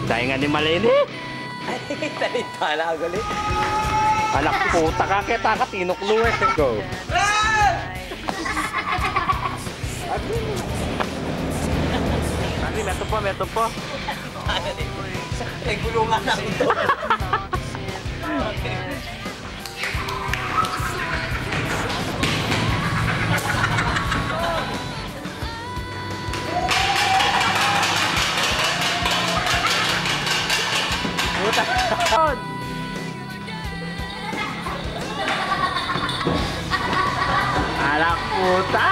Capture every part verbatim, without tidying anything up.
Dahil nga ni Malene. Talit pala, galing. Anak puta ka, kita ka tinuklu e. Go. Ano, meto pa, meto pa. Ay, gulungan na ito. Puta. Anak puta!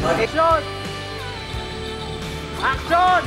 Okay, shoot! Action!